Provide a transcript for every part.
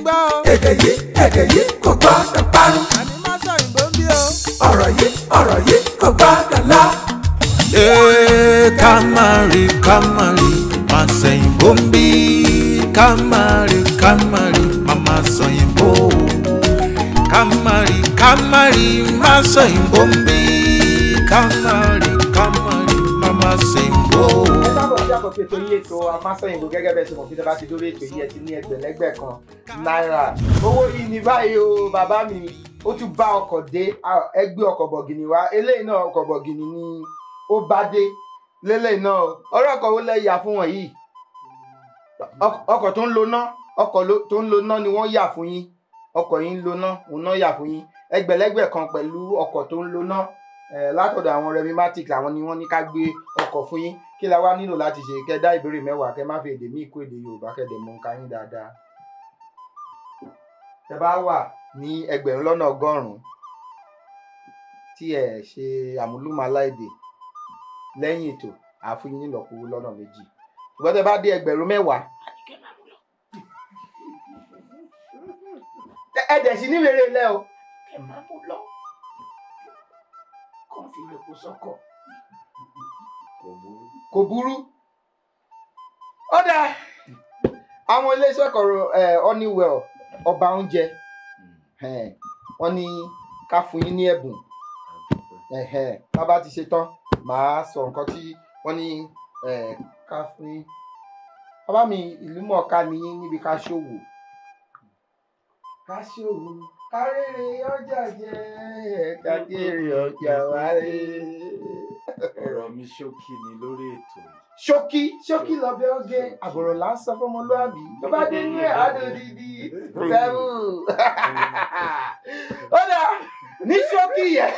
Gbọ́ o. Èdè yìí, èdè yìí kò gbọ́dọ̀ parun. Àní má sọ òyìnbó ń bí o. Ọ̀rọ̀ yìí, ọ̀rọ̀ yìí kò gbọ́dọ̀ lọ. Ee, ká má rí, ká má rí, má sẹ̀yìnbó ń bí. Ká má rí, ká má rí, má má sọ̀yìnbó. Ká má rí, ká má rí, má sọ̀yìnbó ń bí. Ká má rí, ká má rí, má má sẹ̀yìnbó. Ẹ káàbọ̀ sí àkọ́kọ́ ètò yín, ètò Amásọ̀yìnbó. Gẹ́gẹ́ bẹ́ẹ̀ ṣe mọ̀ pé tẹ́ bá ti dórí ètò yìí, ẹ ti ní ẹgbẹ̀lẹ́gbẹ̀ kan náírà. Owó yìí ní báyìí o, bàbá mi, ó tún bá ọkọ̀ dé. Ẹ gbé ọkọ̀ bọ̀gìnì wá. Eléyìí náà, ọkọ̀ bọ̀gìnì ni ó bá dé lélẹ́yìí náà. Ọ̀rọ̀ ọkọ̀ wo lẹ yà fún wọn yìí? Ọkọ̀ tó ń lo ná, ọkọ̀ tó ń lo ná ni wọ́n yà fún yín. Ọkọ̀ yìí ń lo ná, òun náà yà fún yín. Ẹgbẹ̀lẹ́gbẹ̀ kan pẹ̀lú ọkọ̀ tó ń lo ná látọ̀dọ̀ àwọn Remimatic, àwọn ni wọ́n ní ká gbé ọkọ̀ fún yín. Kí la wá nílò láti ṣe? Kẹ́ dá ìbéèrè 10, kẹ́ má fi èdè míì kó èdè Yorùbá, kẹ́ dẹ̀ mọ nǹkan yín dáadáa. Tẹ́ bá wà ní 1,100,000 tí ẹ ṣe àmúlùmálà èdè, lẹ́yìn ètò àá fún yín nílọ́po lọ́nà 2. Ṣùgbọ́n tẹ́ bá dé 10,000, ẹ dẹ̀ sí níwèrè lẹ́ o. Ẹ má mú lọ, kàn fi lè kó sọ́kọ̀. Kò burú. Ó dáa, àwọn iléeṣẹ́ kọ̀rọ̀ Honeywell ọba oúnjẹ, wọ́n ní ká fún yín ní ẹ̀bùn. Tá bá ti ṣe tán, màá sọ nǹkan tí wọ́n ní ká fún yín. Bàbá mi, ìlú mọ̀ọ́ká ni yín níbi ká ṣòwò. Ká ṣòwò, ká rèrè ọjà jẹ, ká kéré ọjà wálé. Ọ̀rọ̀ mi ṣókí ni lórí ètò yìí. Ṣókí ṣókí lọbẹ̀ oge, àbọ̀rọ̀ là ń sọ fọmọlúàbí, tó bá dé inú ẹ̀ á dòdìdì sẹ́wù. Ó dà ní ṣókí yẹn.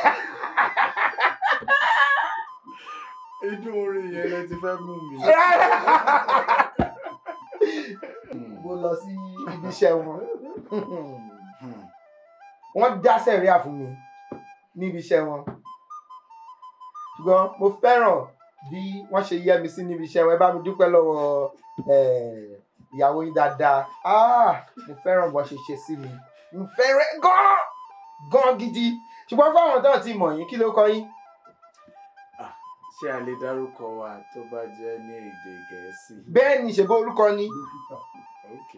Inú orin yẹn lẹ ti fẹ́ mú mi. Mo lọ sí ibi iṣẹ́ wọn, wọ́n dá sẹ̀ríà fún mi níbi iṣẹ́ wọn, ṣùgbọ́n mo fẹ́ràn bí wọ́n ṣe yẹ́ mi sí níbi iṣẹ́ wọn. Ẹ bá mi dúpẹ́ lọ́wọ́ ìyàwó yín dáadáa. Mo fẹ́ràn bó ṣe ṣe sí mi, mo fẹ́ràn gan gan gidi. Ṣùgbọ́n fáwọn tó ti mọ̀ yín, kí ló kọ yín? Ṣé a lè dárúkọ wa tó bá jẹ́ ní èdè Gẹ̀ẹ́sì? Bẹ́ẹ̀ ni, ṣèbó orúkọ ni. Ok.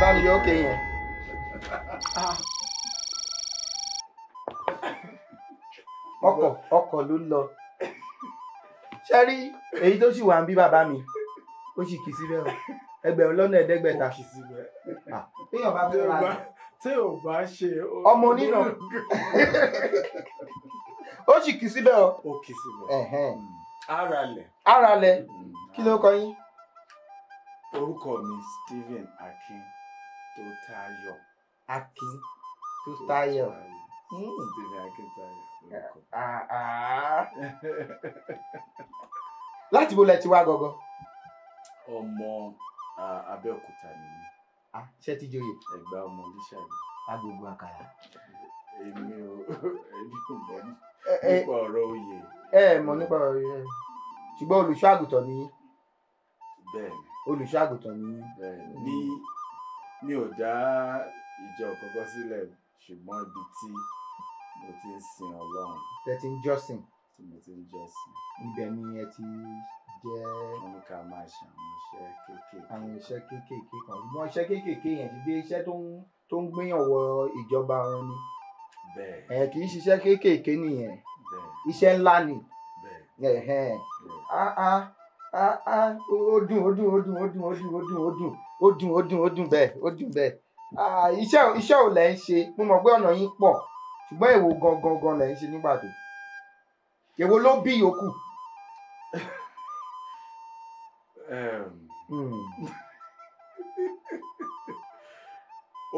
Bá mi yọ ókè yẹn. Ọkọ̀, ọkọ̀ ló ń lọ. Ṣé rí èyí tó sì wà ń bí, bàbá mi, ó sì kì í síbẹ̀ o, 7,500. Ó kì í síbẹ̀. Téèyàn bá fẹ́ ra Tí ò bá ṣe. Ọmọ onínà, ó sì kì í síbẹ̀ o. Ó kì í síbẹ̀. Ara lẹ̀. Ara lẹ̀. Kí ló kọ yín? Orúkọ mi Stephen Akin Tótáyọ̀. Akin Tótáyọ̀. Stephen Akin Táyọ̀ lórúkọ. Láti bo lẹ ti wá gọgọ? Ọmọ Abẹ́òkúta ni mí. Ṣé ti joyè? Ẹ̀gbá ọmọ Lísàbí. Agbègbè àkàrà. Èmi ò mọ̀ nípa ọ̀rọ̀ oyè. Ẹ mọ̀ nípa ọ̀rọ̀ oyè, ṣùgbọ́n olùṣọ́ àgùntàn ni yín. Bẹ́ẹ̀ni. Olùṣọ́ àgùntàn ni yín. Bẹ́ẹ̀ni, ní mi ò dá ìjọ kankan sílẹ̀, ṣùgbọ́n ibi tí mo ti ń sin Ọlọ́run. Tẹ́ ti ń jọ́sìn. Tí mo ti ń jọ́sìn. Ibẹ̀ ni ẹ ti jẹ́. Wọ́n ní ká máa ṣe àwọn iṣẹ́ kéékèèké. Àwọn iṣẹ́ kéékèèké kan, ṣùgbọ́n iṣẹ́ kéékèèké yẹn ti gbé iṣẹ́ tó ń gbéyàn wọ ìjọba ọ̀run ni. Bẹ́ẹ̀. Ẹ kì í ṣiṣẹ́ kéékèèké nìyẹn. Bẹ́ẹ̀. Iṣẹ́ ńlá ni. Bẹ́ẹ̀. Ẹ̀hẹ́n. Bẹ́ẹ̀. Ah ah ah ah, ó dùn, ó dùn, ó dùn, ó dùn, ó dùn, ó dùn, ó dùn, ó dùn, ó dùn, ó dùn bẹ́ẹ̀, ó dùn bẹ́ẹ̀. Ah, iṣẹ́ ò lẹ̀ ń ṣe? Mo mọ̀ pé ọ̀nà yín pọ̀, ṣùgbọ́n èwo gangan gan lẹ̀ ń ṣe nígbà tó? Èwo ló bí yòókù?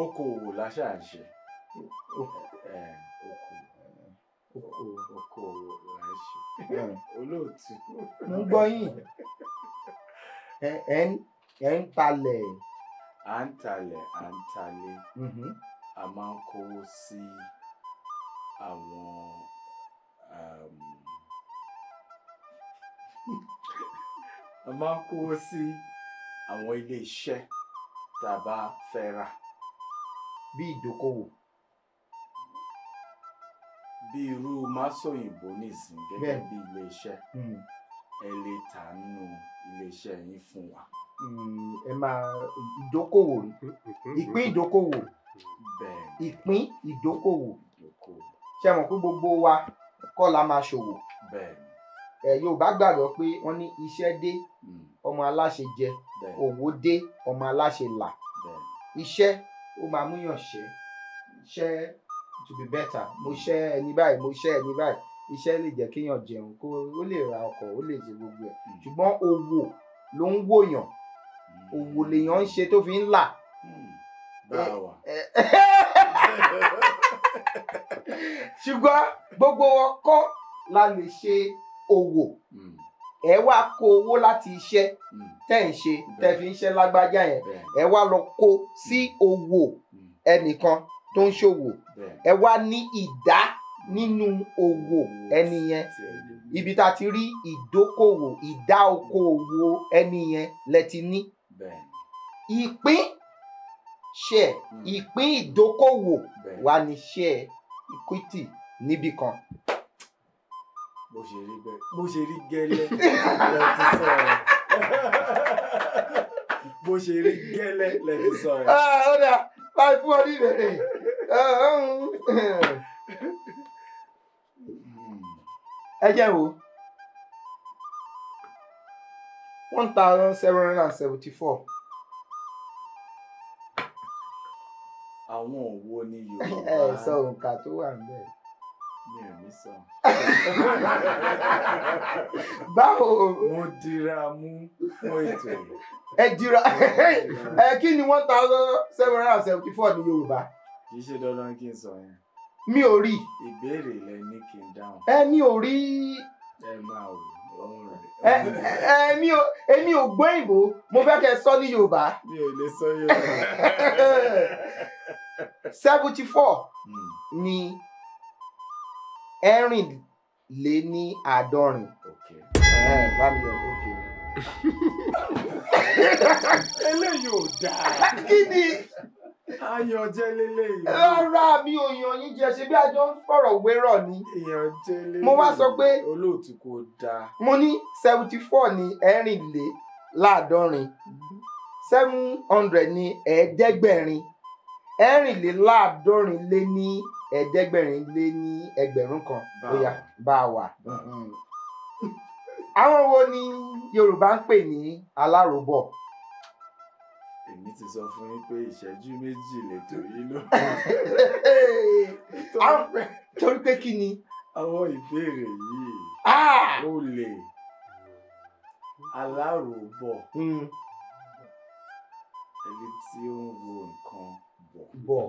Okòwò la ṣáà ń ṣe. Okòwò là ń ṣe. Olóòtú. Mo ń gbọ́ yín. Ẹ ń talẹ̀. À ń talẹ̀, à ń talé. A máa ń kówó sí àwọn a máa ń kówó sí àwọn ilé iṣẹ́ tá a bá fẹ́ rà. bí ìdókòwò. Bí irú Másòyìnbó nìsín gẹ́gẹ́ bí iléeṣẹ́, ẹ lè tà nínú iléeṣẹ́ yín fún wa. Ẹ máa ìdókòwò, ìpín ìdókòwò, ìpín ìdókòwò. Ṣé mọ̀ pé gbogbo wa kọ́ la máa ṣòwò? Yorùbá gbàgbọ́ pé wọ́n ní iṣẹ́ dé ọmọ aláṣẹ jẹ, òwò dé ọmọ aláṣẹ là. Iṣẹ́ ó máa múyàn ṣẹ́, ṣẹ́ to be better. Mo ṣẹ́ ẹni báyìí, mo ṣẹ́ ẹni báyìí. Iṣẹ́ lè jẹ́ kéèyàn jẹun, kó ó lè ra ọkọ̀, ó lè ṣe gbogbo ẹ̀. Ṣùgbọ́n òwò ló ń wòyàn, òwò lèèyàn ń ṣe tó fi ń là. Ṣùgbọ́n gbogbo wọn kọ́ la lè ṣe òwò. Ẹ wá kó owó láti iṣẹ́ tẹ́ ń ṣe, tẹ́ fi ń ṣe lágbájá yẹn, ẹ wá lọ kó sí òwò ẹnìkan tó ń ṣòwò. Ẹ wá ní ìdá nínú òwò ẹni yẹn. Ibi tá a ti rí ìdókòwò, ìdá okòwò ẹni yẹn lẹ ti ní. Ìpín share, ìpín ìdókòwò wà ní share equity níbì kan. Bó ṣe rí bẹ́ẹ̀, bó ṣe rí gẹ́lẹ́ lẹ ti sọ ẹ. Bó ṣe rí gẹ́lẹ́ lẹ ti sọ ẹ. Ó dà, báyìí fún ọ ní ìbéèrè. Ẹ jẹ́ wo 1774. Àwọn wo ni Yorùbá? Ẹ sọ òǹkà tó wà níbẹ̀. Mi ò ní sọ. Báwo? Mo dira mú fún ètò yìí. Ẹ dira ẹ kí ni 1774 ní Yorùbá? Kì í ṣe dandan kí n sọ yẹn. Mi ò rí. Ìbéèrè lẹ ní kí n dáhùn. Ẹ mi ò rí. Ẹ máa wò ó rẹ. Ẹ èmi ò gbọ́ ìbò, mo fẹ́ kẹ́ sọ ní Yorùbá. Mi ò lè sọ Yorùbá. 74 ni 74. Bá mi lọ, okay. Eléyìí ò dáa. Kí ni? Ayọ̀jẹ́ lélẹ́yìí. Rárá, mi ò yàn yín jẹ, ṣe bí àjọ ń fọ̀rọ̀ wérọ̀ ni. Ìyànjẹ́ lélẹ́yìí. Mo wá sọ pé olóòtú kò dáa. Mo ní 74 ní 74, 700 ní 700, 74 lé ní 700 lé ní 1000. Bóyá bá a wà. Àwọn wo ni Yorùbá ń pè ní aláròbọ̀? Èmi ti sọ fún yín pé ìṣẹ́jú méjì lètò yìí ló. Torí pé kí ni? Àwọn ìbéèrè yìí ó lè aláròbọ̀. Ẹni tí ó ń ro nǹkan bọ̀. Bọ̀.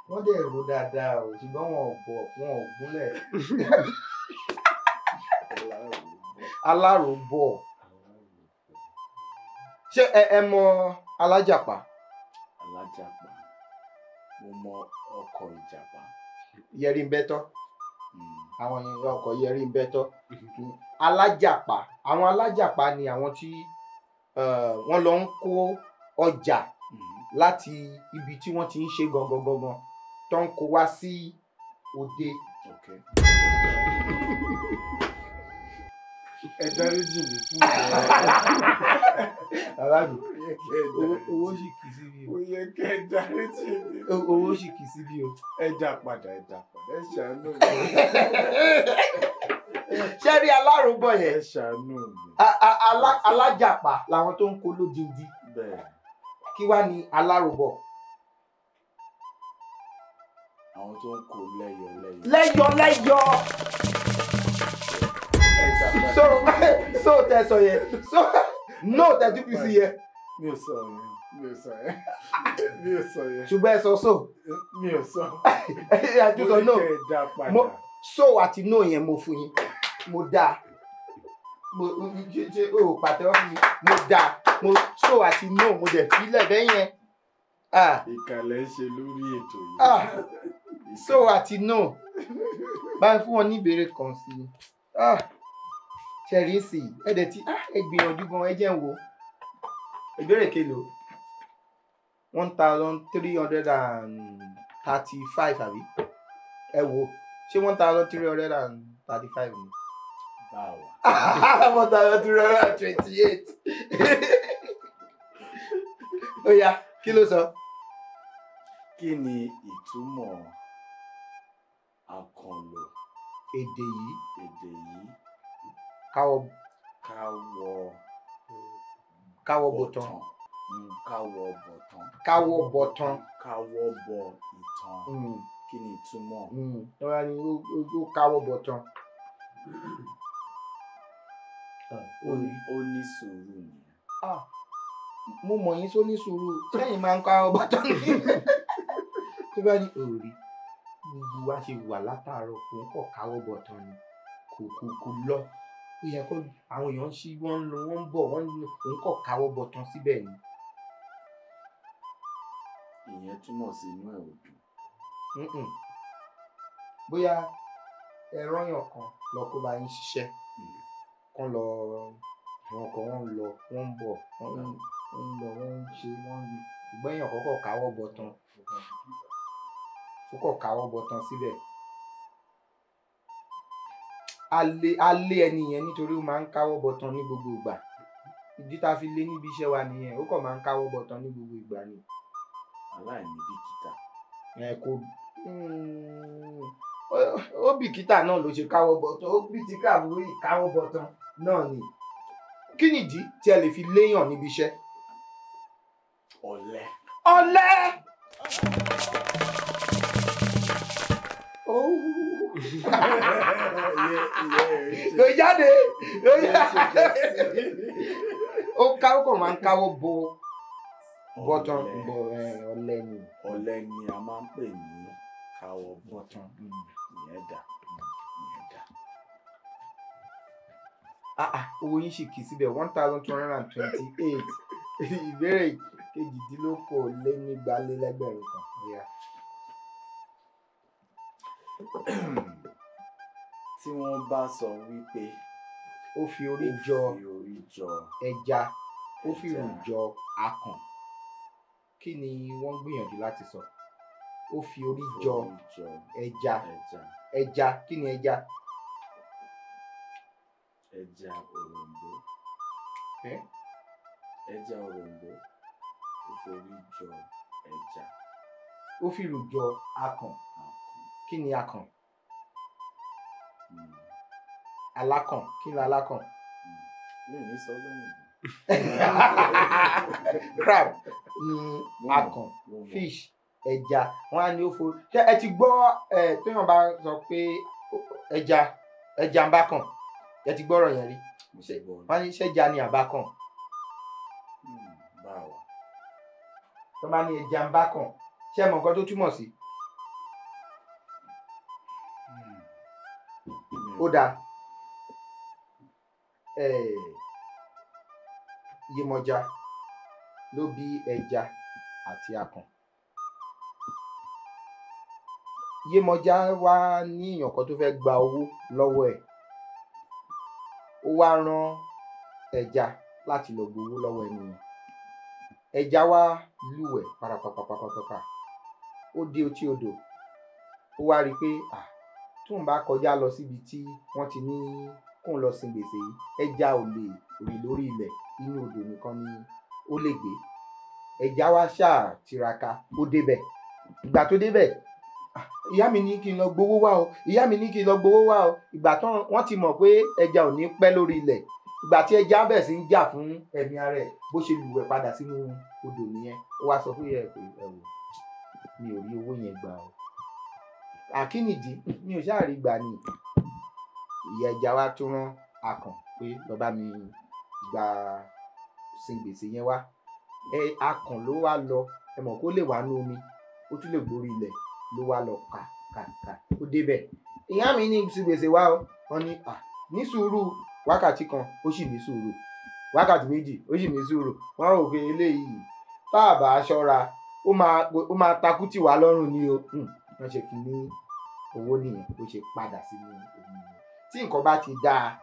Wọ́n dẹ̀ ro dáadáa o, ṣùgbọ́n wọn ò bọ̀, wọn ò gúnlẹ̀. Aláròbọ̀. Ṣé ẹ mọ alájàpá? Alájàpá, mo mọ ọkọ̀ ìjàpá. Yẹrí ń bẹ́tọ́. Àwọn ọkọ̀ yẹrí ń bẹ́tọ́. Alájàpá, àwọn alájàpá ni àwọn tí wọ́n lọ ń kó ọjà láti ibi tí wọ́n ti ń ṣe gangan gangan tó ń kó wá sí òde. Ẹ dáríjì mí fún ìgbà. Bàbá mi, owó sì kì í síbí o. Ó yẹ kẹ́ ẹ dáríjì mí. Owó sì kì í síbí o. Ẹ dá padà, ẹ dá padà, ẹ ṣàánú mi. Ṣé rí aláròbọ̀ yẹn? Ẹ ṣàánú mi. Alájàpá làwọn tó ń kó lódindi. Bẹ́ẹ̀. Kí wá ní aláròbọ̀? Àwọn tó ń kó lẹ́yọ lẹ́yọ. Lẹ́yọ lẹ́yọ. So tẹ sọ yẹn, so no tẹ tún fi sí yẹn. Mi ò sọ yẹn, mi ò sọ yẹn, mi ò sọ yẹn. Ṣùgbọ́n ẹ sọ so. Mi ò sọ. Ẹ tún sọ no. Mo ní kẹ́ ẹ dá padà. So àti no yẹn mo fún yín, mo dá. Mo ṣe o pàtẹ́wọ́ fún mi, mo dá. Mo so àti no mo dẹ̀ filẹ̀ bẹ́ẹ̀ yẹn. Ìkàlẹ̀ ń ṣe lórí ètò yìí. So àti no. Báyìí fún wọn ní ìbéèrè kan sí i. Ṣẹ̀rí sí i, ẹ dẹ̀ ti ẹ gbìyànjú gan, ẹ jẹ́ ń wo. Ìbéèrè kelo. 1,335 àbí? Ẹ wo, ṣé 1,335 ni? Báwa. 1,328. Ó yá, kí ló sọ? Kí ni ìtumọ̀ àkànlò èdè yìí? Èdè yìí. Káwọ́ Káwọ́ bọ̀tán. Káwọ́ bọ̀tán. Káwọ́ bọ̀tán. Káwọ́ bọ̀ ìtàn. Kí ni ìtumọ̀? Wọ́n ní ó káwọ́ bọ̀tán. Ó ní sùúrù nìyẹn. Mo mọ̀ yín só ní sùúrù, sẹ́yìn máa ń káwọ́ bọ̀tán ní. Tó bá ní òòrí, gbogbo wa ṣe wà látàárọ̀ kò ń kọ̀ káwọ́ bọ̀tán ni, kò lọ. Ó yẹ kó àwọn èèyàn ṣí wọ́n ń lọ, wọ́n ń bọ̀, wọ́n ń lọ, òun kọ̀ káwọ́ bọ̀tán síbẹ̀ ni. Ìyẹn túmọ̀ sí inú ẹ̀ ò dùn. Bóyá ẹ̀rọ yàn kan lọ kó bá yín ṣiṣẹ́, kán lọ, àwọn kan wọ́n ń lọ, wọ́n ń bọ̀, wọ́n ń lọ, wọ́n ń ṣe, wọ́n ń ṣùgbọ́n èèyàn kọ́kọ́ káwọ́ bọ̀tán, ó kọ̀ káwọ́ bọ̀tán síbẹ̀. A lé ẹni yẹn nítorí ó máa ń káwọ́ bọ̀tán ní gbogbo ìgbà. Ìdí tá a fi lé níbi iṣẹ́ wa nìyẹn, ó kàn máa ń káwọ́ bọ̀tán ní gbogbo ìgbà ni. Aláìní bìkítà. Ẹ kò ó bìkítà náà ló ṣe káwọ́ bọ̀tán, ó bìkítà lórí ìkáwọ́ bọ̀tán náà ni. Kí nìdí tí ẹ lè fi léèyàn níbi iṣẹ́? Ọ̀lẹ. Ọ̀lẹ. Ló jáde, ló jáde. Ó káwọ́ kàn máa ń káwọ́ bo bọ̀tán, ọ̀lẹ ni. Ọ̀lẹ ni a máa ń pè ní káwọ́ bọ̀tán. Ìyẹn dà, ìyẹn dà. Owó yín sì kì í síbẹ̀ 1,228. Ìbéèrè 2,218. Tí wọ́n bá sọ wípé ó fi orí jọ ẹja, ó fi ìrù jọ akàn, kí ni wọ́n ń gbìyànjú láti sọ? Ó fi orí jọ ẹja, ẹja, kí ni ẹja? Ẹja òròǹbó. Ẹja òròǹbó. Ó fi orí jọ ẹja. Ó fi ìrù jọ akàn. Kí ni akàn? Alákàn. Kí ni alákàn? Mi ò ní sọ lóyìnbó. Crab ni akàn, fish, ẹja. Wọ́n á ní ó fo. Ṣé ẹ ti gbọ́ ẹ tóyàn bá sọ pé ẹja, ẹja ń bá kàn? Ẹ ti gbọ́ ọ̀rọ̀ yẹn rí? Wọ́n á ní ṣẹ́ja ni àbá kàn? Báwo? Tó bá ní ẹja ń bá kàn, ṣé ẹ mọ̀ nǹkan tó túmọ̀ sí? Ó dáa. Yemọja ló bí ẹja àti akàn. Yemọja wá ní èèyàn kan tó fẹ́ gba owó lọ́wọ́ ẹ̀. Ó wá rán ẹja láti lọ gbowó lọ́wọ́ ẹni yẹn. Ẹja wá lúwẹ̀ẹ́ parapapapapapa. Ó dé etí odò. Ó wá rí i pé tóun bá kọjá lọ síbi tí wọ́n ti ní kóun lọ sin gbèsè yìí, ẹja ò lè rìn lórí ilẹ̀, inú odò nìkan ni ó lè gbé. Ẹja wá ṣáà tiraka, ó débẹ̀. Ìgbà tó débẹ̀, ìyá mi ní kí n lọ gbowó wá o, ìyá mi ní kí n lọ gbowó wá o. Ìgbà tán wọ́n ti mọ̀ pé ẹja ò ní pẹ́ lórí ilẹ̀. Ìgbà tí ẹja bẹ̀ sí ń jà fún ẹ̀mí ara ẹ̀, bó ṣe lùwẹ̀ padà sínú odò nìyẹn. Ó wá sọ fún ìyá ẹ̀ pé ẹ wò, mi ò rí owó yẹn gbà o. Àkínìdí, mi ò ṣáà rí gbà ni. Ìyá ẹja wa tún rán akàn pé lọ bá mi gba sin gbèsè yẹn wá. Akàn ló wá lọ, ẹ mọ̀ kó lè wà nú omi, ó tún lè gborí ilẹ̀, ló wá lọ kà kà kà, ó débẹ̀. Ìyá mi ní sin gbèsè wá o. Wọ́n ní ní sùúrù wákàtí kan, ó sì ní sùúrù. Wákàtí méjì, ó sì ní sùúrù. Wọ́n rò pé eléyìí tá a bá ṣọ́ra, ó máa takú tì wá lọ́rùn ni o. Wọ́n ṣe fún ní owó nìyẹn, bó ṣe padà sínú omi nìyẹn. Tí nǹkan bá ti dáa,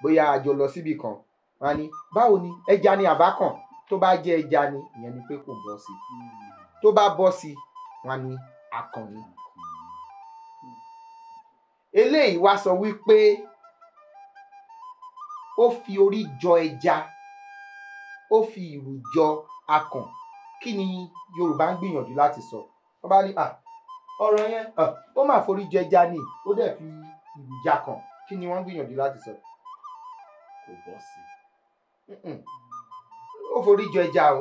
bóyá a jọ lọ síbì kan, wọ́n á ní báwo ni ẹja ni àbá kàn? Tó bá jẹ́ ẹja ni, ìyẹn ni pé kò bọ́ sí. Tó bá bọ́ sí, wọ́n ní akàn ni. Eléyìí wá sọ wípé ó fi orí jọ ẹja, ó fi ìrù jọ akàn. Kí ni Yorùbá ń gbìyànjú láti sọ? Wọ́n bá ní ọ̀rọ̀ yẹn ó máa forí jọ ẹja ni, ó dẹ̀ fi ìrù jakàn. Kí ni wọ́n ń gbìyànjú láti sọ? Kò bọ́ sí. Ó forí jọ ẹja o,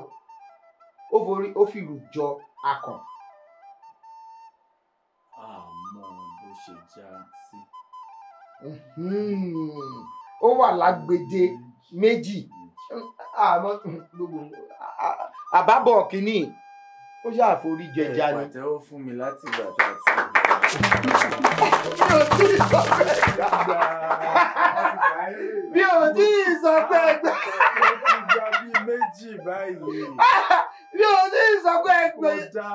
ó fi ìrù jọ akàn. Àmọ́ bó ṣe já sí. Ó wà lágbede méjì. Àmọ́ gbogbo àbábọ̀ kìíní ó ṣàforí jọ ẹja ni. Ẹ pàtẹ́wọ́ fún mi láti ìgbà tá a ti. Mi ò tí ì sọ pé gbà. Mi ò tí ì sọ pé gbà. Mo ti gba bíi méjì báyìí. Mi ò tí ì sọ pé gbà. Kò dá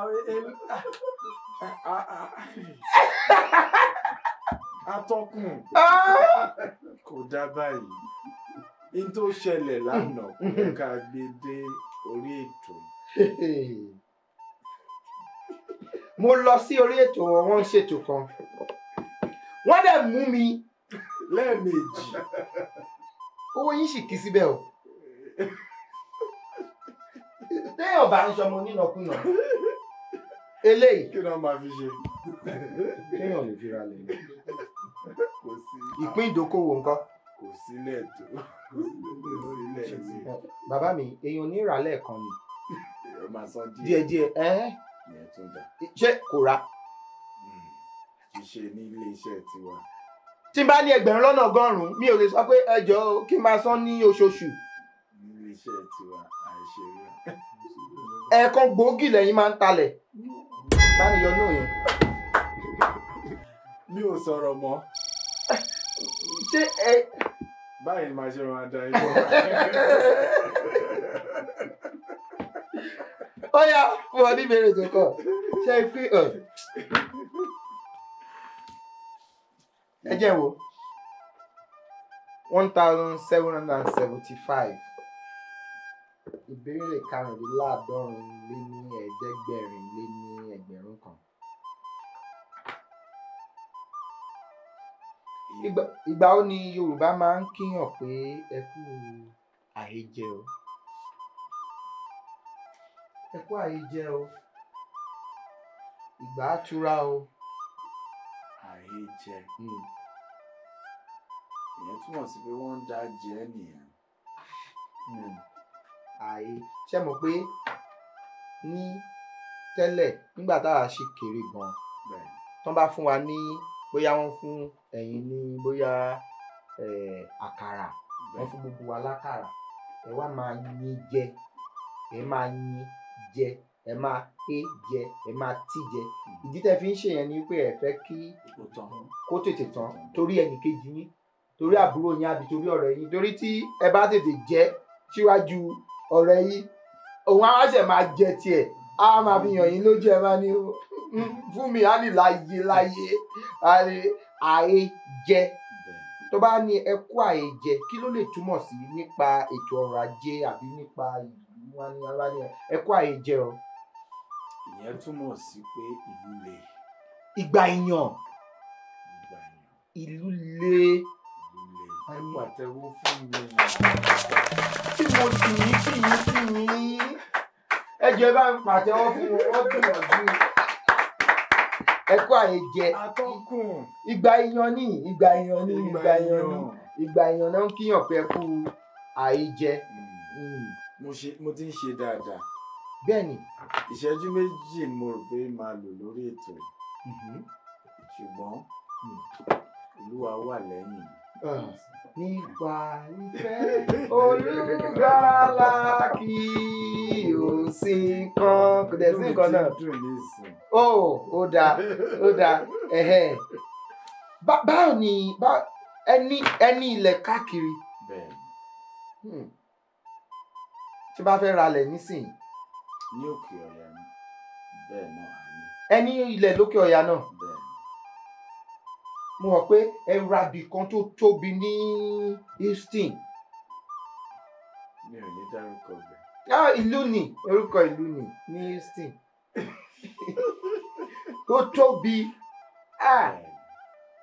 atọ́kùn kò dá báyìí. N tó ṣẹlẹ̀ lánàá kò yẹ ká gbé dé orí ètò. Mo lọ sí orí ètò wọn, wọ́n ń ṣètò kan. Wọ́n dẹ̀ mú mi lẹ́ẹ̀mejì. Owó yín sì kí síbẹ̀ o. Téèyàn bá ń ṣọmọ onínàkúnà. Eléyìí. Kí ni wọ́n máa fi ṣe? Téèyàn lè fi ra lẹ̀ ní. Kò sí. Ìpín ìdókòwò ńkọ́? Kò sílẹ̀ tó. Kò sílẹ̀ tó. Bàbá mi, èèyàn ní ìrà lẹ́ẹ̀kan ni. Èèyàn máa san díẹ̀ díẹ̀. Ìyẹn tún dà. Ṣé kò ra? Kì í ṣe ní ilé iṣẹ́ tiwa. Tí n bá ní 1,100,000, mi ò lè sọ pé ẹ jọ̀ọ́ kí n máa san ní oṣooṣù. Ní ilé iṣẹ́ tiwa, àìṣe rẹ̀. Ẹ̀ẹ̀kan gbòógì lẹ́yìn máa ń talẹ̀. Bá mi yọ náà yẹn. Mi ò sọ̀rọ̀ mọ́. Ṣé ẹ. Báyìí ni màá ṣe máa da ikú. Ó yá, fún ọ ní ìbéèrè tó kọ̀. Ṣé ẹ pé ẹ jẹ́ wo 1,775. Ìbéèrè 775,700. Ìgbà wo ni Yorùbá máa ń kíyàn pé ẹ kú àhejẹ o? Ẹ kú àhejẹ o. Ìgbà á tura o. Àhejẹ. Ìyẹn túmọ̀ sí pé wọ́n ń dá jẹ nìyẹn. Àhejẹ. Ṣé mọ̀ pé ní tẹ́lẹ̀ nígbà táwa ṣì kéré gan-an, tán bá fún wa ní bóyá wọ́n fún ẹ̀yin ní bóyá àkàrà, wọ́n fún gbogbo wa lákàrà, ẹ wá máa yín jẹ, ẹ máa yín jẹ, ẹ máa é jẹ, ẹ máa tí jẹ. Ìdí tẹ́ fi ń ṣe yẹn ni pé ẹ fẹ́ kí kó tètè tán torí ẹnìkejì yín, torí àbúrò yín àbí torí ọ̀rẹ́ yín, torí tí ẹ bá tètè jẹ síwájú ọ̀rẹ́ yín, òun á ṣẹ̀ máa jẹ tiẹ̀, á máa fi hàn yín lójú, ẹ máa ní fún mi á ní láyé láyé àyè jẹ. Tó bá ní ẹ kú àyè jẹ, kí ló lè túmọ̀ sí nípa ètò ọrọ̀ ajé àbí nípa ìlú wa ní ara ní ẹ kú àyè jẹ o? Ìyẹn túmọ̀ sí pé ìlú le. Ìgbà ìyàn. Ìlú le. Ẹ pàtẹ́wọ́ fún mi. Tí mo sì yín kí yín kí yín. Ẹ jọ̀ọ́ ẹ bá ń pàtẹ́wọ́ fún wọn, wọ́n gbìyànjú. Ẹ kú àyè jẹ. Atọ́kùn. Ìgbà ìyàn ni, ìgbà ìyàn ni, ìgbà ìyàn ni. Ìgbà ìyàn náà ń kíyàn pé ẹ kú àyè jẹ. Mo ti ń ṣe dáadáa. Bẹ́ẹ̀ni. Ìṣẹ́jú méjì ni mo rò pé máa lò lórí ètò yìí. Ṣùgbọ́n Olúwa wà lẹ́yìn mi. Nípa ìfẹ́ Olùgbàlà kì ó sí nǹkan, kò dẹ̀ sí nǹkan náà. Ó ó dáa, ó dáa. Báwo ni ẹni ilẹ̀ káàkiri? Bẹ́ẹ̀ni. Tí bá fẹ́ ralẹ̀ nísìnyí. Ní òkè ọ̀yà ni, bẹ́ẹ̀ náà a ní. Ẹni ilẹ̀ lókè ọ̀yà náà. Bẹ́ẹ̀ni. Mo mọ̀ pé ẹ ra ibì kan tó tóbi ní Houston. Mi ò ní dárúkọ bẹ̀. Ìlú ni, orúkọ ìlú ni ní Houston. Tó tóbi.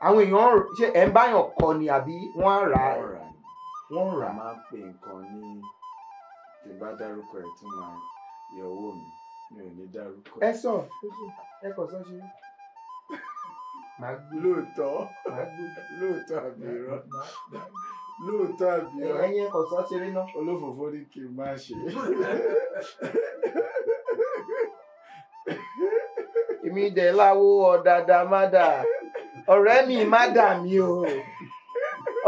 Àwọn èèyàn ṣe ẹ̀ ń báyàn kọ ni àbí wọ́n á rà á? Wọ́n rà á. A máa ń pè nǹkan ní tí bá dárúkọ ẹ̀ tún máa yọ owó mi, mi ò ní dárúkọ. Ẹ sọ, ẹ kò sọ ṣe. Lóòótọ́, lóòótọ́ àbí irọ́? Lóòótọ́ àbí irọ́? Ẹ̀yin ẹ kò sọ ṣeré náà. Olófòfó ní kí n má ṣe. Èmi dẹ̀ láwo ọ̀dàdà má dà. Ọ̀rẹ́ mi má dà mí o.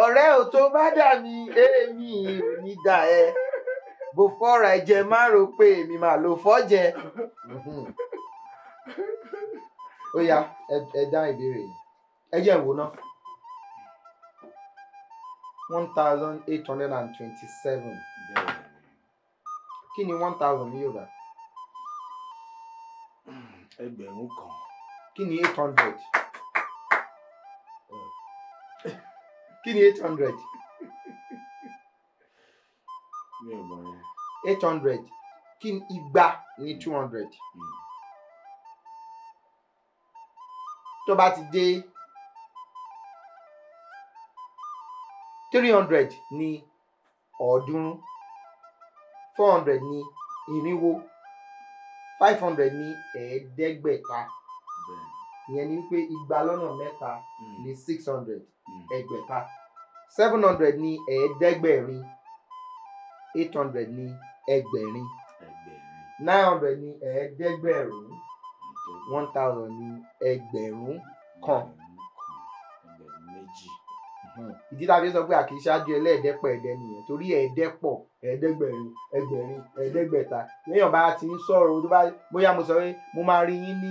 Ọ̀rẹ́ ò tó bá dà mí, èmi ò ní dà ẹ́. Bó fọ́ra ẹ̀jẹ̀ má rò pé èmi máa lo fọ́jẹ. Ó yá, ẹ dá ìbéèrè yìí. Ẹ jẹ́ n wò ná. 1827. Kí ni 1000 ní Yorùbá? Ẹgbẹ̀rún kan. Kí ni 800? Kí ni 800? Mi ò mọ̀ yẹn. 800. Kí ni igba ní 200? Tó bá ti dé 300 ní 300, 400 ní 400, 500 ní 500. Ìyẹn ni wípé igba lọ́nà mẹ́ta ní 600, ẹgbẹ̀ta. 700 ní 700, 800 ní 1000, 900 ní 9,000, 1000 ní 1,000. Ìdí tá a fi sọ pé a kì í ṣáájú ẹlẹ́ẹ̀dẹ́pọ̀ ẹ̀dẹ́ nìyẹn, torí ẹ̀ẹ́dẹ́pọ̀, 700, 1000, 500. Léèyàn bá ti ń sọ̀rọ̀ tó bá bóyá mo sọ pé mo máa rí yín ní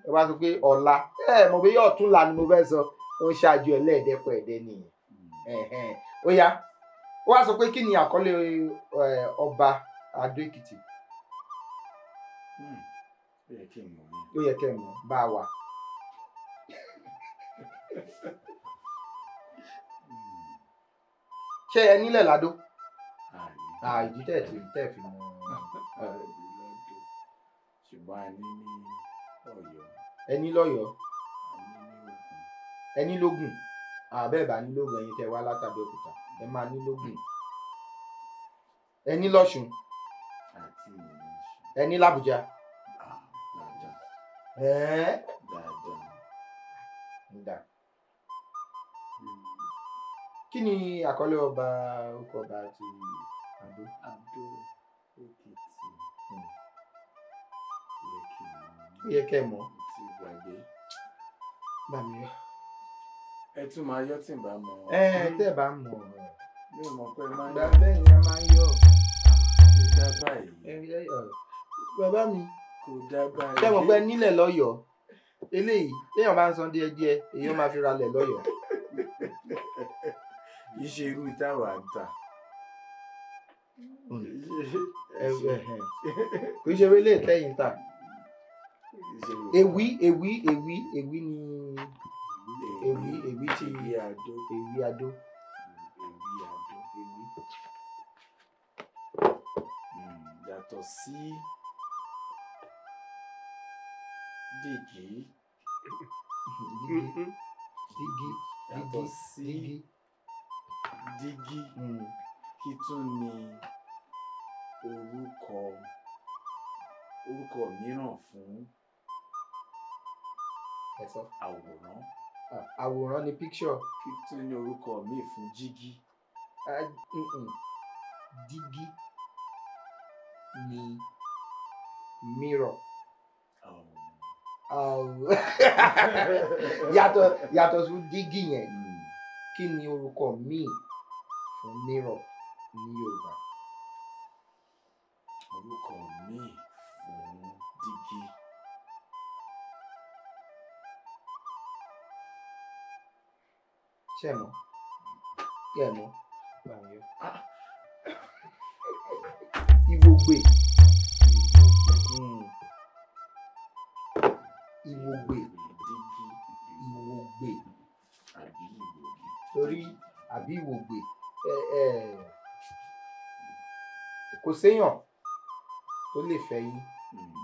ẹ wá sọ pé ọ̀la, ẹ mọ̀ bóyá ọ̀túnla ni mo fẹ́ sọ, ó ń ṣáájú ẹlẹ́ẹ̀dẹ́pọ̀ ẹ̀dẹ́ nìyẹn. Ó yá, ó wá sọ pé kí ni àkọlé ọba Adó Èkìtì? Ó yẹ kí n mọ̀ yẹn. Ó yẹ kí ẹ mọ̀ bá a wà. Ṣé ẹ nílẹ̀ ládó? Ìdí tẹ̀ fi mọ̀. Ṣùgbọ́n a ní ní Ọ̀yọ́. Ẹ ní lọ́yọ̀ọ́. Ẹ ní lógùn. Àbẹ́ bá ní lógùn, ẹ̀yin tẹ́ wá látàbẹ́òkúta. Ẹ máa ní lógùn. Ẹ ní lọ́ṣun. Ẹ ní l'Ábùjá. Dáadáa. Kí ni àkọlé ọba orúkọ ọba ti Adó? Adó Èkìtì. Ó yẹ kẹ́ ẹ mọ̀. Ti gbàgbé. Bá mi yọ. Ẹ tún máa yọ tí n bá mọ̀. Ẹ tẹ́ ẹ bá mọ̀. Mi ò mọ̀ pé máa ń yọ. Bẹ́ẹ̀ ni a máa ń yọ. Kò dá báyìí. Bàbá mi. Kò dá báyìí. Ṣé mo pẹ́ nílẹ̀ lọ́yọ̀ọ́? Eléyìí téèyàn bá ń san díẹ̀ díẹ̀, èèyàn máa fi ralẹ̀ lọ́yọ̀ọ́. Kì í ṣe irú táwa ń tà. Kì í ṣe eré ilé ìtẹ́yìn tà. Ewì ewì ewì ewì ni ewì ewì ti Ewì Adó. Ewì Adó. Ewì Adó. Ewì. Yàtọ̀ sí dìgí. Dígí. Dígí. Yàtọ̀ sí dígí. Kí tún ni orúkọ mìíràn fún àwòrán? Àwòrán ni picture. Kí tún ni orúkọ míì fún jígí? Dígí ni mirror. Yàtọ̀ sí dígí yẹn, kí ni orúkọ míì fún mirror ní Yorùbá? Orúkọ míì fún dígí. Ṣé ẹ mọ̀? Ṣé ẹ mọ̀? Ìwògbè. Ìwògbè. Ìwògbè. Torí àbí ìwògbè. Kò séyàn tó lè fẹ́ yín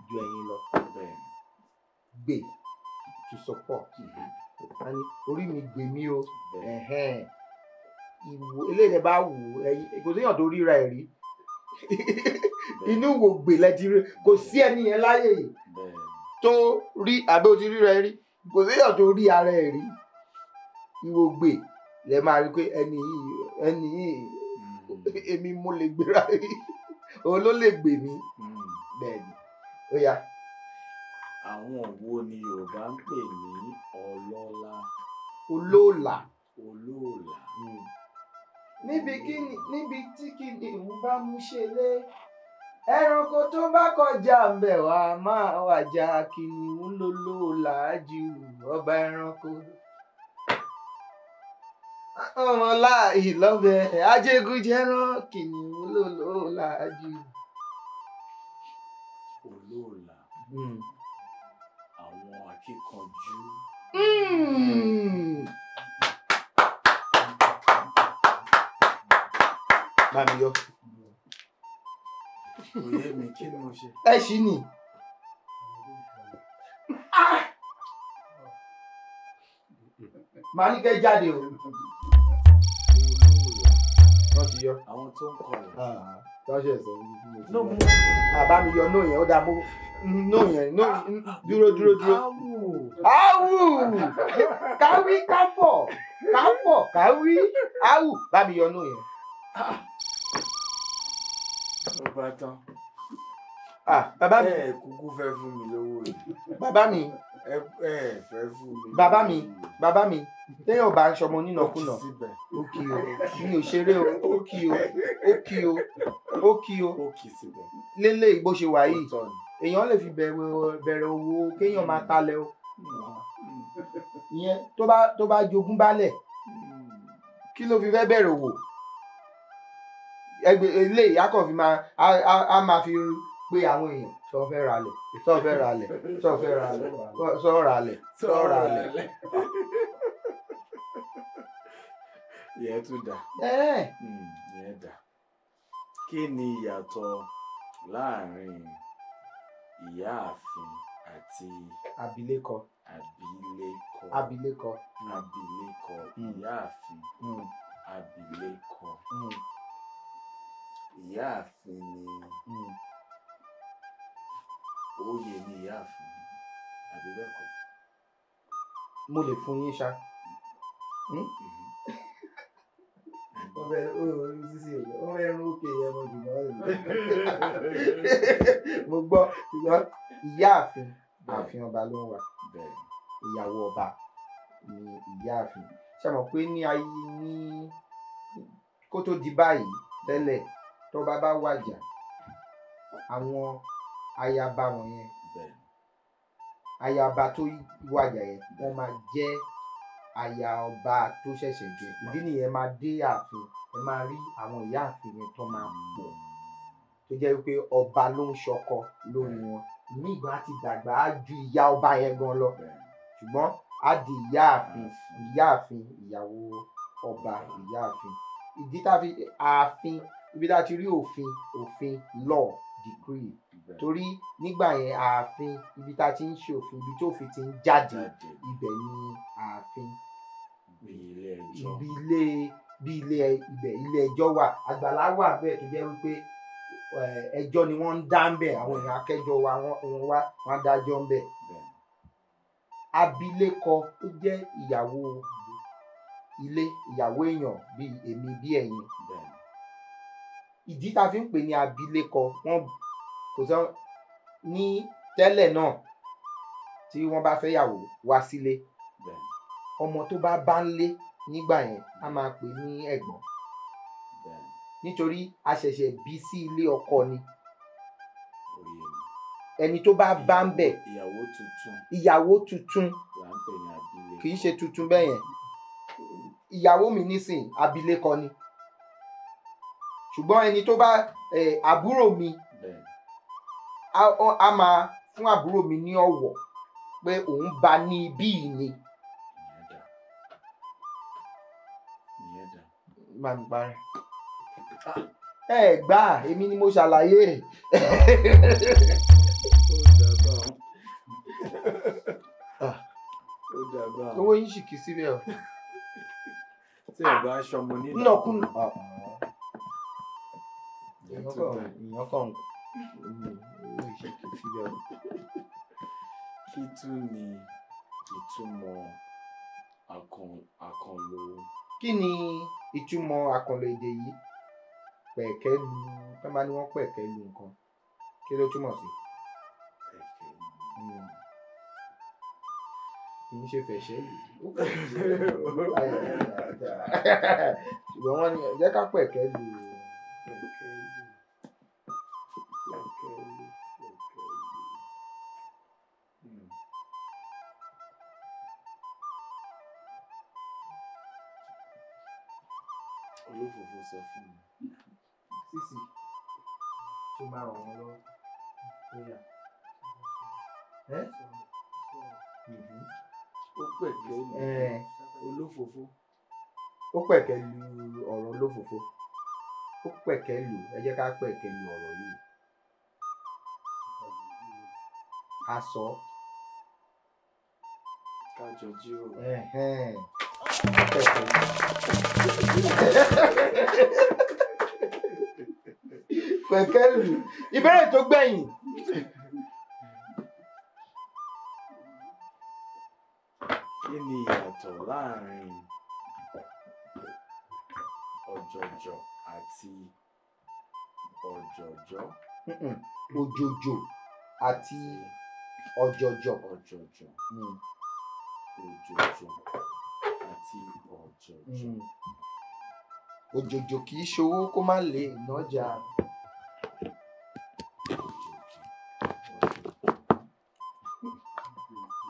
ju ẹ̀yin lọ. Gbè, to support. Orí mi gbè mí o. Ìwò eléyìí bá wù ẹ̀yin, kò séèyàn tó ríra ẹ̀ rí. Inú wo gbè lẹ ti rí, kò sí ẹni yẹn láyé yìí tó rí àbí o ti ríra ẹ rí, kò séèyàn tó rí ara ẹ rí. Ìwò gbè lẹ máa rí pé ẹni yìí èmi mo lè gbéra rí, òun ló lè gbè mí. Bẹ́ẹ̀ ni, ó yá. Àwọn wo ni Yorùbá ń pè ní ọlọ́lá? Olóòlà. Olóòlà. Níbi tí kìnìún bá mú ṣe lé, ẹranko tó bá kọjá ń bẹ̀ wá máa wàjà, kìnìún ló lóòlà jù ọba ẹranko. Ọmọ láàyè lọ́bẹ̀ ajégúnjẹran, kìnìún ló lóòlà jù. Olóòlà. Àwọn akíkanjú. Bá mi yọ. Kò yé mi, kí ni mo ṣe? Ẹ ṣì ní. Màá ní kẹ́ jáde o. Wọ́n ti yọ. Àwọn tó ń kọlà. Tọ́ṣẹ̀ sọ ní bí mo ti yọ. Bàbá mi yọ nóò yẹn, ó dáa mo nóò yẹn, dúró dúró dúró. Áwù! Káwí káfọ̀, káfọ̀ káwí, áwù! Bá mi yọ nóò yẹn. Ó bá tán. Bàbá mi. Ẹ kúkú fẹ́ fún mi lówó yìí. Bàbá mi. Ẹ fẹ́ fún mi. Bàbá mi, bàbá mi, téèyàn bá ń ṣọmọ nínàkúnà. Ó kì o, mi ò ṣeré o, ó kì o, ó kì o, ó kì o. Ó kì síbẹ̀. Lélẹ̀ bó ṣe wà yìí, èèyàn lè fi bẹ̀rẹ̀ owó kéèyàn máa talẹ̀ o. Ìyẹn tó bá jogún bálẹ̀, kí ló fi fẹ́ bẹ̀rẹ̀ òwò? Ẹgbẹ́ eléyìí á kàn fi máa á máa fi pé àwọn èèyàn sọ fẹ́ ra lẹ̀, sọ fẹ́ ra lẹ̀, sọ fẹ́ ra lẹ̀, sọ ra lẹ̀, sọ ra lẹ̀. Ìyẹn tún dà. Ìyẹn dà. Kí ni ìyàtọ̀ láàárín ìyáàfin àti abilékọ? Abilékọ. Abilékọ. Abilékọ. Ìyáàfin. Abilékọ. Ìyáàfin ni oyè ni ìyáàfin, àbí bẹ́ẹ̀ kọ́? Mo lè fún yín ṣá. Ó fẹ́ rún òkè yẹn mo jù lọ. Mo gbọ́ ṣùgbọ́n ìyáàfin, ààfin ọba ló ń wà. Ìyàwó ọba ni ìyáàfin. Ṣé mọ̀ pé ní ayé ní kó tó di báyìí tẹ́lẹ̀, tọ́ba bá wàjà, àwọn ayaba wọ̀nyẹn, ayaba tó wàjà yẹn, wọ́n máa jẹ́ aya ọba tó ṣẹ̀ṣẹ̀ jẹ. Ìdí nìyẹn máa dé ààfin, ẹ máa rí àwọn ìyáàfin yẹn tó máa pọ̀, tó jẹ́ wípé ọba ló ń ṣọkọ lórí wọn. Ìmí ìgbà ti dàgbà á ju ìyá ọba yẹn gan lọ, ṣùgbọ́n á di ìyáàfin, ìyáàfin, ìyàwó ọba, ìyáàfin. Ìdí tá a fi ààfin, ibi tá a ti rí òfin, òfin law, decree. Torí nígbà yẹn ààfin, ibi tá a ti ń ṣe òfin, ibi tó òfin ti ń jáde, ibẹ̀ ni ààfin. Ibi ilé, bí ilé ibẹ̀ ilé ẹjọ́ wà, àgbàlá wà bẹ́ẹ̀ tó jẹ́ wípé ẹjọ́ ni wọ́n ń dá ń bẹ̀, àwọn èèyàn akẹ́jọ́ wa wọ́n wá, wọ́n á dájọ́ ń bẹ̀. Abilékọ tó jẹ́ ìyàwó ilé, ìyàwó èèyàn bí èmi bí ẹ̀yin. Ìdí tá a fi ń pè ní abilékọ, wọ́n kò sọ ní tẹ́lẹ̀ náà tí wọ́n bá fẹ́ yàwó wá sílé, ọmọ tó bá bá ń lé nígbà yẹn á máa pè ní ẹ̀gbọ́n, nítorí a ṣẹ̀ṣẹ̀ bí sí ilé ọkọ ni. Ẹni tó bá bá ń bẹ̀, ìyàwó tuntun, ìyàwó tuntun kì í ṣe tuntun bẹ́ẹ̀ yẹn. Ìyàwó mi nísìn abilékọ ni, ṣùgbọ́n ẹni tó bá àbúrò mi, a máa fún àbúrò mi ní ọ̀wọ̀ pé òun bá ní ibí yìí ni. Máa ń parí. Ẹ gbà, èmi ni mo ṣàlàyé. Ó dàbà. Owó yín sì kì í síbẹ̀ o. Tí ẹ bá ṣọmọ nínú. Nínàkúnà. Ìyàn kàn owó yìí sì kì í síbẹ̀ o. Kí tún ni ìtumọ̀ àkànlò? Kí ni ìtumọ̀ àkànlò èdè yìí? Pẹ̀kẹ́ lu, tó bá ní wọ́n pẹ̀kẹ́ lu nǹkan, kí ló túmọ̀ sí? Pẹ̀kẹ́. Kì í ṣe fẹ̀ṣẹ́ lù. Ṣùgbọ́n wọ́n ní jẹ́ ká pẹ̀kẹ́ lu. Pẹ̀kẹ́ lu. Pẹ̀kẹ́ lu. Pẹ̀kẹ́ lu. Olófòfò sọ fún mi. Sísì tó máa ràn wọ́n lọ́wọ́. Ó yá. Ẹ́? Ó pẹ̀kẹ́ lu olófòfò. Ó pẹ̀kẹ́ lu ọ̀rọ̀ olófòfò. Ó pẹ̀kẹ́ lu, ẹ jẹ́ ká pẹ̀kẹ́ lu ọ̀rọ̀ yìí. A sọ. Ká jọ jíròrò. Ó pẹ̀kẹ́ lu. Pẹ̀kẹ́ lu. Ìbéèrè tó gbẹ̀yìn. Kí ni ìyàtọ̀ láàrin ọ̀jọ̀jọ̀ àti ọ̀jọ̀jọ̀? Òjòjò àti ọ̀jọ̀jọ̀. Ọ̀jọ̀jọ̀. Òjòjò àti ọ̀jọ̀jọ̀. Òjòjò kì í ṣòwò kó má lè nájà.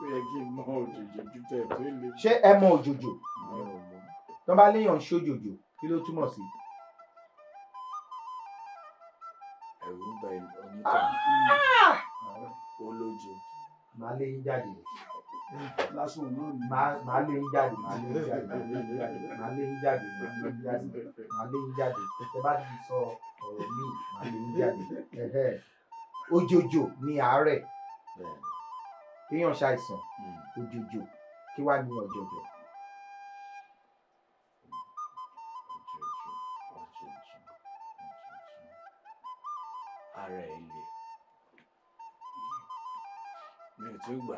Ó yẹ kí n mọ òjòjò ju tẹ̀ tó lè. Ṣé ẹ mọ òjòjò? Mi ò mọ̀. Tó bá léèyàn ń ṣòjòjò, kí ló túmọ̀ sí? Ẹ̀rù ń ba onítàn. Olójo. Màá lé yín jáde. Lásán náà ni. Màá lé yín jáde, màá lé yín jáde, màá lé yín jáde, màá lé yín jáde, màá lé yín jáde. Tẹ bá ti sọ ọ̀rọ̀ míì, màá lé yín jáde. Òjòjò ni àárẹ̀. Kéèyàn ṣàìsàn, òjòjò, kí wá ní ọ̀jọ̀jọ̀? Ara ẹ̀ le. Mi ò tún gbà.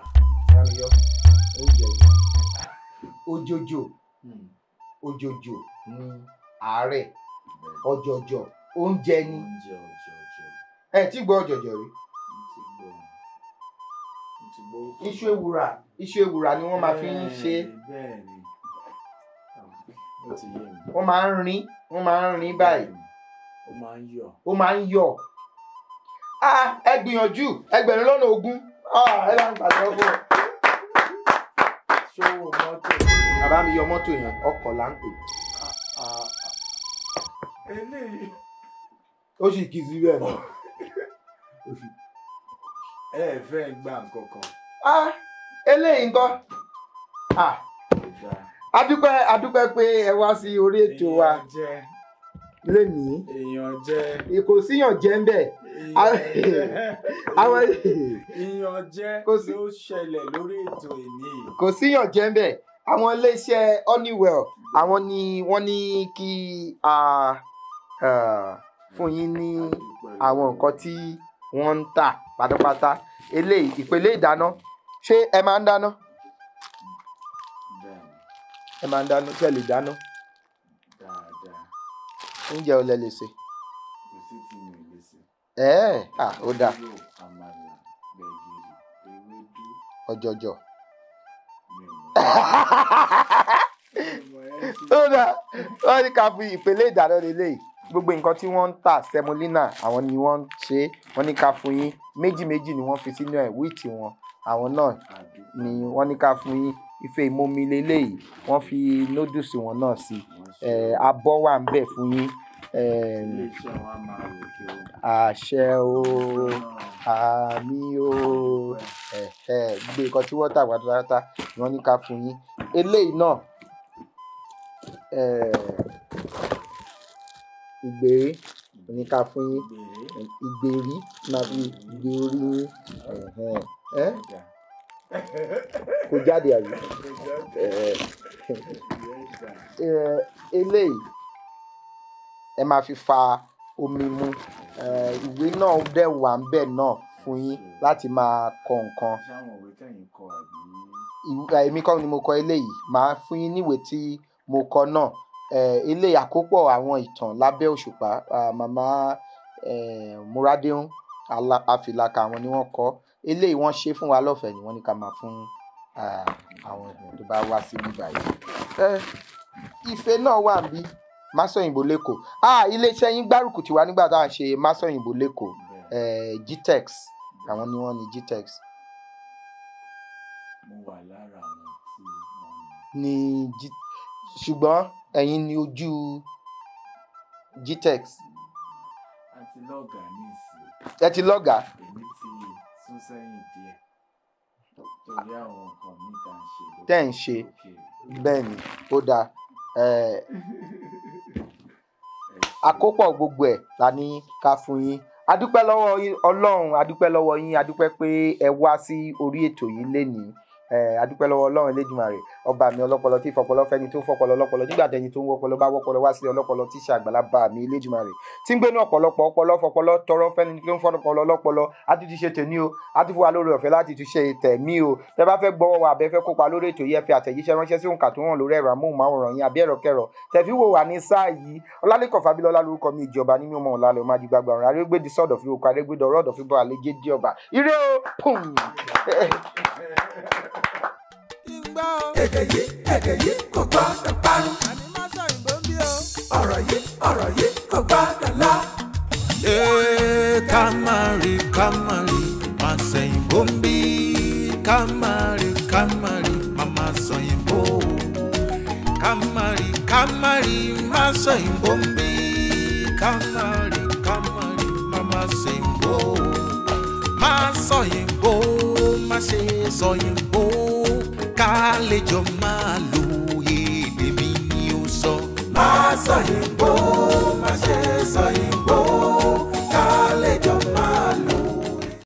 Rámiyọ́, oúnjẹ ni. Òjòjò, òjòjò ni àárẹ̀. Ọ̀jọ̀jọ̀, oúnjẹ ni. Oúnjẹ ọ̀jọ̀jọ̀. Ẹ tí gbọ́ ọ̀jọ̀jọ̀ rí? Mo ti gbọ́. Mo ti gbọ́. Iṣu ewùrà, iṣu ewùrà ni wọ́n máa fi ń ṣe. Bẹ́ẹ̀ ni. Ó ti yé mi. Wọ́n máa ń rin, wọ́n máa ń rin báyìí. Ó máa ń yọ̀. Ó máa ń yọ̀. Ah, ẹ gbìyànjú, 20,000. Ah, ẹ bá ń pàṣẹ fún ọ. Ṣówó mọ́tò. Bàbá mi yọ mọ́tò yẹn, ọkọ̀ là ń pè. Eléyìí. Ó sì kì í síbẹ̀ náà. Ẹ fẹ́ gba nǹkan kan. Ah, eléyìí ńkọ́. Ah, adúpẹ́ adúpẹ́ pé ẹ wá sí orí ètò wa lénìí. Èèyàn jẹ́. Kò síyàn jẹ́ ń bẹ̀. Ìyàn jẹ́ ló ṣẹlẹ̀ lórí ètò ìní. Kò síyàn jẹ́ ń bẹ̀. Àwọn iléeṣẹ́ Honeywell, àwọn ni wọ́n ní kí a fún yín ní àwọn nǹkan tí wọ́n ń tà pátápátá. Eléyìí ìpele ìdáná. Ṣé ẹ máa ń dáná? Bẹ́ẹ̀ni. Ẹ máa ń dáná, ṣé ẹ lè dáná? Dáadáa. Oúnjẹ wo lẹ lè sè? Kò sí tí mi ò lè sè. Ah, ó dáa. Yóò àmàlà, gbẹ̀gìrì, ewédú. Ọ̀jọ̀jọ̀. Mi ò mọ̀. Ó dáa, wọ́n ní ká fi ìpele ìdáná lélẹ́yìí. Gbogbo nǹkan tí wọ́n ń tà, semolina, àwọn ni wọ́n ń ṣe. Wọ́n ní ká fún yín. Méjì méjì ni wọ́n fi sínú ẹ̀, wíìtì wọn. Àwọn náà ni wọ́n ní ká fún yín. Ife ìmomi leléyìí, wọ́n fi nódùsì wọn náà sí. Abọ́ wà ń bẹ̀ fún yín. Iléeṣẹ́ wa máa ròkè o. Àṣẹ o, àmì o. Gbogbo nǹkan tí wọ́n tà pátápátá ni wọ́n ní ká fún yín. Eléyìí náà, ìgbérí. Ní ká fún yín ìgbèrí máa fi gbé orí yín. Kò jáde àbí? Eléyìí ẹ máa fi fa omi mu. Ìwé náà dẹ̀ wà ń bẹ̀ náà fún yín láti máa kọ nǹkan. Èmi kọ́ ni mo kọ eléyìí, màá fún yín níwèé tí mo kọ náà. Eléyìí àkópọ̀ àwọn ìtàn lábẹ́ òṣùpá, màmá Múradéhùn Àfìlàkà àwọn ni wọ́n kọ. Eléyìí wọ́n ṣe fún wa lọ́fẹ̀ẹ́ ni wọ́n ní ká máa fún àwọn èèyàn tó bá wá sí bíbá yìí. Ife náà wà níbí, Másọ̀yìnbó lẹ́kọ̀ọ́. Iléeṣẹ́ yín gbárùkù tiwa nígbà tá à ń ṣe Másọ̀yìnbó lẹ́kọ̀ọ́. Gtex, àwọn ni wọ́n ní Gtex. Mo wà lára àwọn tí wọ́n ní. Ṣùgbọ́n ẹ̀yin ni ojú Gtex. A ti lọ́gàá ní ìsìn. Ẹ ti lọ́gàá. Èmi ti sún sẹ́yìn díẹ̀ torí àwọn nǹkan mi tá ń ṣe. Tẹ́ ń ṣe bẹ́ẹ̀ ni, ó dáa. Àkópọ̀ gbogbo ẹ̀ la ní ká fún yín. A dúpẹ́ lọ́wọ́ Ọlọ́run, a dúpẹ́ lọ́wọ́ yín, a dúpẹ́ pé ẹ wá sí orí ètò yìí lénìí. A dúpẹ́ lọ́wọ́ Ọlọ́run Elédùmarè, ọba mi ọlọ́pọlọ tí ìfọpọlọ fẹ́ni tó fọpọlọ lọ́pọlọ nígbà tẹni tó ń wọpọlọ bá wọpọlọ wá sílẹ̀ ọlọ́pọlọ tí ṣe àgbàlá bá mi Elédùmarè tí ń gbénú ọ̀pọ̀lọpọ̀ ọpọlọ fọpọlọ tọrọ fẹ́ni tó ń fọpọlọ lọ́pọlọ. A tún ti ṣe tèmi o, a tún fún wa lórí ọ̀fẹ́ láti tún ṣe tẹ̀mí o. Tẹ bá fẹ́ gbọ́wọ́ wa àbẹ́ fẹ́ kópa lórí ètò yìí, ẹ fi àtẹ̀jíṣẹ́ ránṣẹ́ sí òǹkà tó hàn lórí ẹ̀rọ amóhùnmáwòrán yín àbí ẹ̀rọ kẹrọ tẹ̀fí wò wá ní sáà yìí. Ọlálẹ́kọ̀ Fábílọ́lá lórúkọ mi, ìjọba ní mímọ́ ọ̀la lọ́ọ́ máa di gbàgbà ọ̀run arégbèdì sọ̀dọ̀ fi oko arégbèdì ọ̀rọ̀ ọ̀dọ̀ fi bọ́ àlejò dí ọba. Ire o, pum. Èdè yìí, èdè yìí kò gbọ́dọ̀ parun. Ọ̀rọ̀ yìí, ọ̀rọ̀ yìí kò gbọ́dọ̀ lọ. Ká má rí, ká má rí, má sẹ̀yìnbó ń bí. Ká má rí, ká má rí, má má sọ̀yìnbó. Ká má rí, ká má rí, má sọ̀yìnbó ń bí. Ká má rí, ká má rí, má má sẹ̀yìnbó. Má sọ̀yìnbó, má ṣe sọ̀yìnbó. Ká lè jọ máa